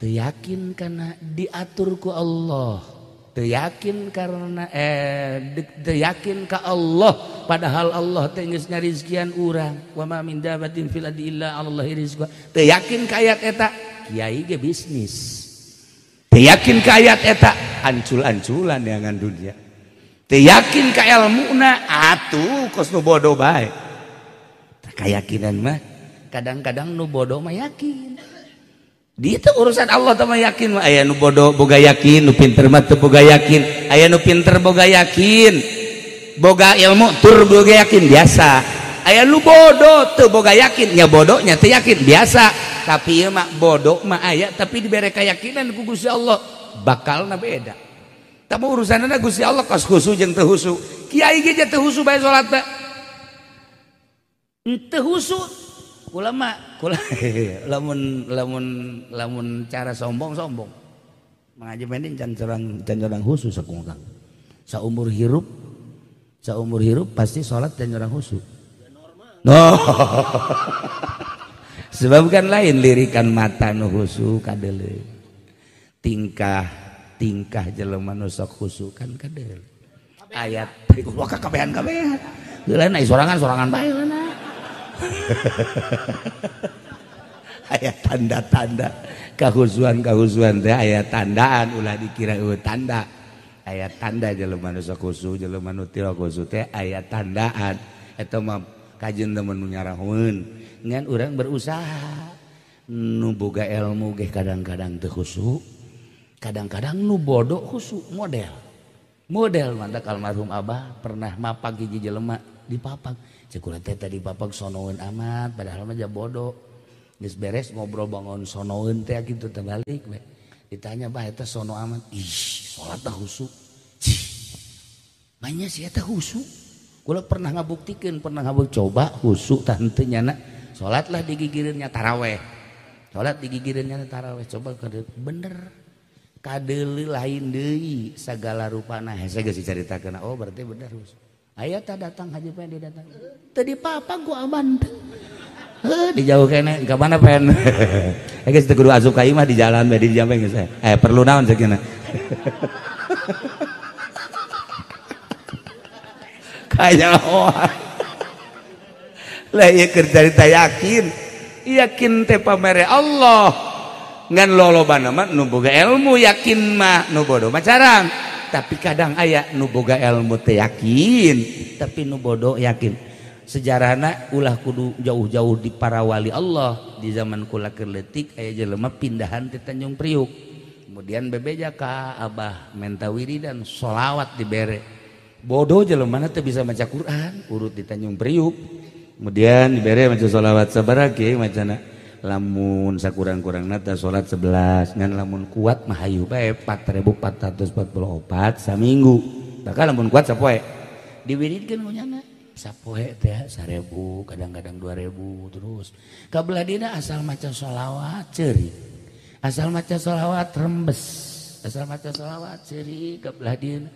teu yakin karena diatur ku Allah. Teu yakin karena teu yakin ka Allah padahal Allah teh geus ngarizkian urang. Wa ma min dabatin fil ardi illa 'alallahi rizquha. Teu yakin ka ayat eta, kiai ge bisnis. Teu yakin ka ayat eta, ancul-anculan neangan dunia. Teu yakin ka elmuna, atuh kos nu bodoh bae. Keyakinan mah kadang-kadang nu bodoh mah yakin. Di itu urusan Allah teh mah yakin mah aya nu bodoh boga yakin, nu pinter mah teu boga yakin, aya nu pinter boga yakin, boga ilmu tur boga yakin biasa. Aya nu bodoh teu boga yakin, nya bodohnya teu yakin biasa. Tapi ieu mah bodoh mah aya tapi dibere keyakinan ku Gusti Allah bakalna beda. Tapi urusanna Gusti Allah kos khusu jeung teu husu. Kiai ge teu husu bae salat teh. Teu husu ulama kula lamun lamun lamun cara sombong-sombong. Mengaji pending can corang khusus sakungkang. Saumur hirup pasti salat can corang khusus. No. Sebab kan lain lirikan mata nu khusu kadeuleu. Tingkah jelema nu sok khusu kan kadeuleu. Ayat wah kabehan-kabehan. Heula na sorangan-sorangan bae heula. Aya tanda-tanda kahusuan-kahusuan teh aya tandaan ulah dikira eueuh tanda. Aya tanda jelema nu sok khusu, jelema nu teu khusu teh aya tandaan. Eta mah kajeun teh mun nyarahoeun. Ngan urang berusaha nu boga ilmu ge kadang-kadang teu khusu, kadang-kadang nu bodoh khusu model. Model mantak almarhum abah pernah mapag hiji jelema dipapag. Cek kula teh tadi papag sonoeun amat padahal mah ja bodoh. Geus beres ngobrol bangun sonoeun teh kitu teh balik we. Ditanya bah eta sono amat. Ih, salat teh khusu. Cih. Manya si eta khusu. Kula pernah ngabuktikeun, pernah ngabuk coba khusu tah henteu nyana. Salatlah digigireunnya taraweh. Salat digigireunnya taraweh coba bener. Kadeuleu lain deui sagala rupana. Hese geus dicaritakeun. Oh berarti bener khusu. Aya tah datang Haji Pendi datang. Teu dipapag ku aman. Heuh di jauh keneh ka mana pen. Geus teu kudu asup ka imah di jalan bae di jampe geus. Perlu naon sakeuna. Kanyahoan. Lah ieu keur carita yakin. Yakin teh pamere Allah. Ngan lolobana mah nu boga ilmu yakin mah, nu bodoh mah carang. Tapi kadang aya nu boga ilmu teh yakin, tapi nu bodoh yakin. Sejarahna ulah kudu jauh-jauh di para wali Allah. Di zaman kula keur leutik aya jelema pindahan ti Tanjung Priuk. Kemudian bebeja ka abah menta wiridan sholawat dibere. Bodoh jelema teu bisa maca Quran, urut di Tanjung Priuk. Kemudian dibere maca sholawat sabaraha ge macana. Lamun sakurang-kurangna teh salat 11, ngan lamun kuat mah hayu bae 4444 saminggu. Bahkan lamun kuat sapoe. Diwiridkeun ku nyana. Sapoe teh 1000, kadang-kadang 2000 terus. Kabelah dina asal maca sholawat ceurik. Asal maca sholawat rembes. Asal maca sholawat ceurik kabelah dina.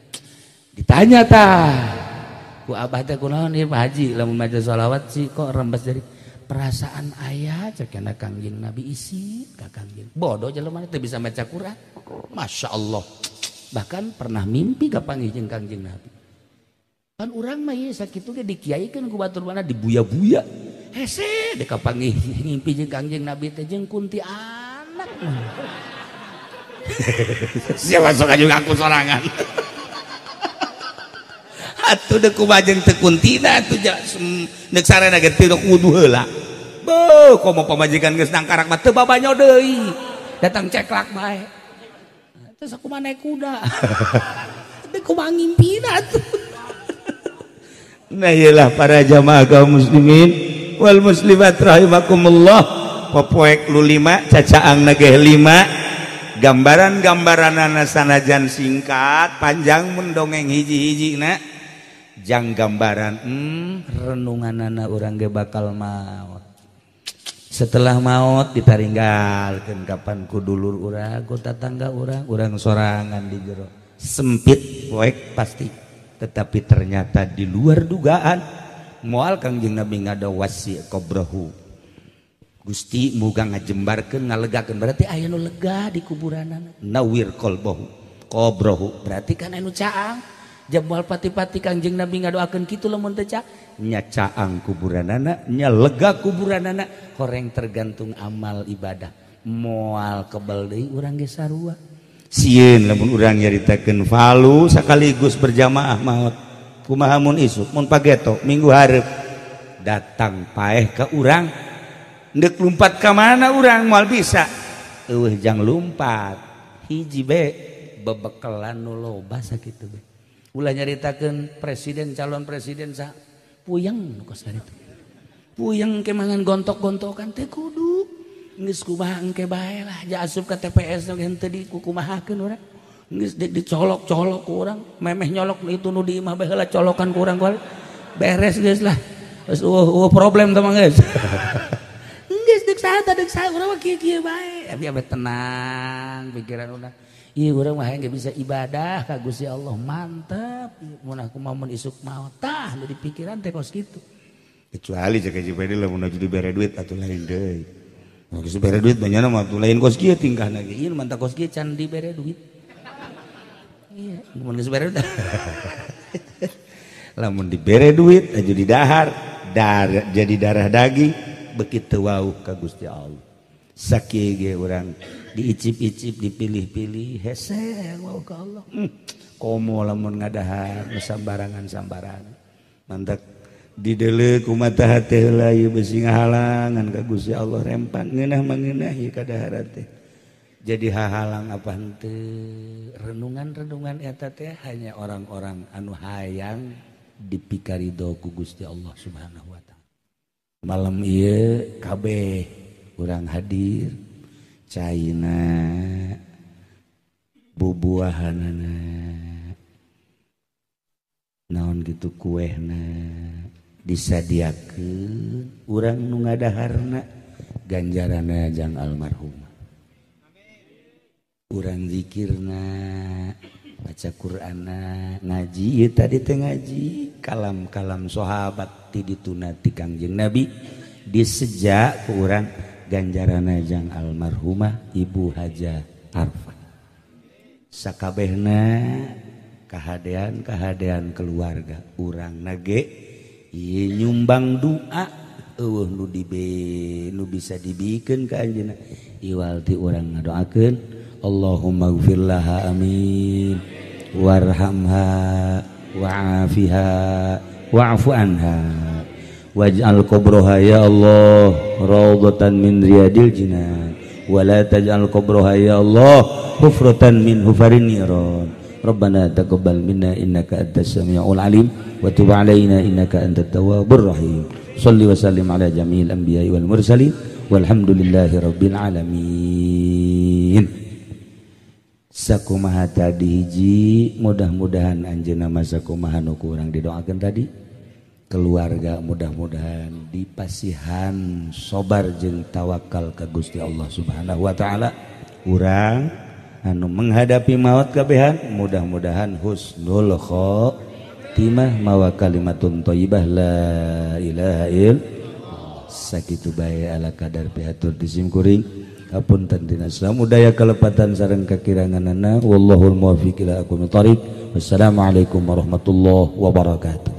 Ditanya tah. Ku abah teh kunaon ieu Pak Haji lamun maca sholawat sih kok rembes jadi perasaan ayah cekena Kangjeng Nabi isi ka Kangjeng. Bodoh jelema teh bisa maca Quran. Masya Allah. Bahkan pernah mimpi kapanggih jeung Kangjeng Nabi. Kan urang mah ieu sakitu ge dikiaikeun ku batur mana dibuya-buya. Hese dek kapanggih ngimpi jeung Kangjeng Nabi teh jeung kuntianak. Siapa sok aju ngaku sorangan. Atuh deuk kumaha jeung teu kuntina atuh neuk sarena ge teu kudu heula. Beuh komo pamajikan geus nangkarak mah teu babanyo deui. Datang ceklak bae. Terus aku mah naik kuda. Deuk kumaha ngimpina atuh. Nah iyalah para jamaah kaum muslimin wal muslimat rahimakumullah. Popoek lu 5 cacaang nageh 5. Gambaran-gambaranana sanajan singkat panjang mun dongeng hiji-hiji na. Jang gambaran renunganana urang ge bakal maot. Setelah maot ditaringgalkeun kapan ku dulur urang, ku tatangga urang, urang sorangan di jero. Sempit poek pasti. Tetapi ternyata di luar dugaan moal Kangjeng Nabi ngadawasi qabrahu. Gusti muga ngajembarkeun ngalegakeun berarti aya nu lega di kuburanana. Nawir qalbahu qabrahu berarti kan anu caang. Jam moal pati-pati Kangjeng Nabi ngadoakeun kitu lamun teu caang nya caang kuburanana nya lega kuburanana horeng tergantung amal ibadah. Moal kebel deui urang ge sarua. Sieun lamun urang nyaritakeun falu sekaligus berjamaah maot. Kumaha mun isuk mun pageto minggu hareup datang paeh ka urang ndek lumpat ka mana urang moal bisa. Eueuh jang lumpat hiji be bebekelan nu loba sakitu be. Ulah nyaritakeun presiden calon presiden sa puyeng nu kos kitu. Puyeng ke mangan gontok-gontokan teh kudu geus kumaha engke bae lah ja asup ka TPS nu henteu dikukumahakeun urang. Geus dicolok-colok ku urang, memeh nyolok itu nu di imah bae heula colokan ku urang beres geus lah. Geus eueuh problem teh mah geus. Geus deuk saha tah deuk saha urang mah kieu-kieu bae. Tapi ame tenang pikiran urang. Ieu urang mah hayang bisa ibadah ka Gusti Allah mantep. Mun aku mah mun isuk maot tah nu di pikiran teh kos kitu. Kecuali cek JPD lamun aju dibere duit atuh lain deui. Geus bere duit banyana mah atuh lain kos kieu tingkahna ge. Ieu mantap kos kieu can dibere duit. Iya, mun geus bere duit. Lamun dibere duit aju didahar, dar jadi darah daging begitu wau ka Gusti Allah. Sakieu ge urang diicip-icip dipilih-pilih hese wau ka Allah. Komo lamun ngadahar sambarangan-sambarangan. Mantak didele ku mata hate heula ieu besi ngahalangan ka Gusti Allah rempang ngeunah mangeunah ieu kadaharan teh. Jadi hahalang apa henteu renungan-renungan eta teh hanya orang-orang anu hayang dipikarido ku Gusti Allah Subhanahu wa taala. Malam ieu kabeh urang hadir caina bubuahanana naon gitu kuehna disadiakeun urang nu ngadaharna ganjaranna jang almarhum. Urang zikirna baca Qur'anna ngaji ieu tadi teh ngaji kalam-kalam sahabat ti dituna ti Kangjeng Nabi Disejak ku urang ganjarana jang almarhumah Ibu Haja Arfah. Sakabehna kahadean-kahadean keluarga urang nage ieu nyumbang doa eueuh nu dibe nu bisa dibikeun ka anjeunna iwal ti urang ngadoakeun Allahumma gfir laha amin warhamha wa'afiha wa'fu anha waj'al qabroha ya Allah raudhatan min riyadil jinan wala taj'al qabroha ya Allah hufratan min hufarin niran. Rabbana taqabbal minna innaka antas samiul alim wa tub alaina innaka antat tawwabur rahim. Shalli wa sallim ala jami'il anbiya'i wal mursalin walhamdulillahi rabbil alamin. Sakumaha tadi hiji, mudah-mudahan anjeunna mah sakumaha nu ku urang didoakeun tadi, keluarga mudah-mudahan dipasihan sobar jeung tawakal ka Gusti Allah Subhanahu wa taala. Urang anu menghadapi maut kabehan mudah-mudahan husnul khotimah mawa kalimatun thayyibah la ilaha illallah. Sakitu bae ala kadar pihatur disim kuring. Hapunten dina samudaya kalepatan sareng kakiranganana, wallahul muwaffiq ila aqwamit thariq. Wassalamualaikum warahmatullahi wabarakatuh.